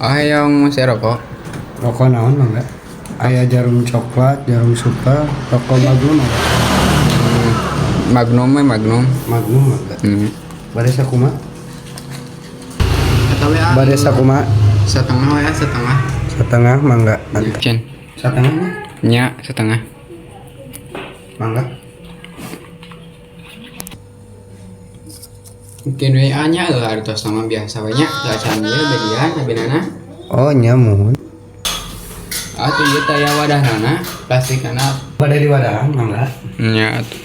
Oh, yang masih rokok. Rokok naon, mangga? Aya Djarum coklat, Djarum super, rokok Magnum ada. Magnum we, Magnum. Magnum, mangga. Bade sakumaha? Atau ya Bade sakumaha? Setengah we, setengah. Setengah, mangga. Cen. Setengah mah? Nya, setengah. Mangga. Mungkin WA nya lah hartos sama biasa we nya. Teu acan ieu bagian abinana. Oh, nya, muhun. Atuh ieu teh aya wadahnana, plastikana. Bade di wadahan, mangga. Nya atuh.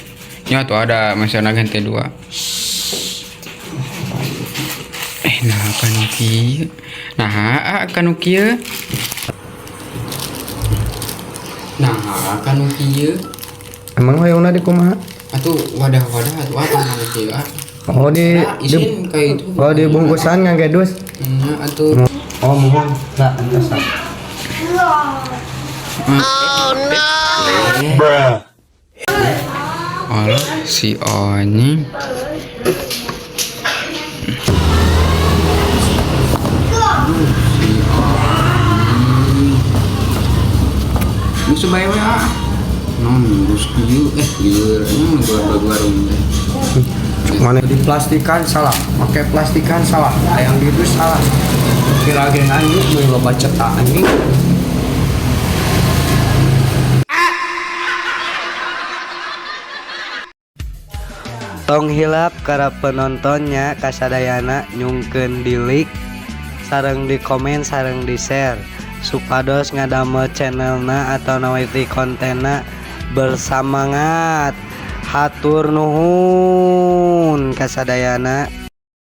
Nya tuh ada masih ganti dua. Eh, nah kanu kieu. Nah, ah, kanu kieu. Nah, kanu kieu. Emang hoyongna di kumaha? Atuh wadah-wadah atuh apa kanu kieu ah. Oh, di Nah, di isin kayak itu. Oh, di bungkusan ngangge dus. Nya atuh. Oh, muhun. Lah, entos. Oh no. Allah, si Oni. Si Oni. Musuh bae we ah. Non, geus kieu eh lieur gua warung teh. Mana di plastikan salah, pakai plastikan salah, hayang gitu salah. Kira ge nganjuk meuli loba cetak anjing. Tong hilap para penontonnya, kasadayana nyungkeun di like sareng di komen sareng di share supados ngadamel channelna atau nawiti kontenna bersemangat. Hatur nuhun kasadayana.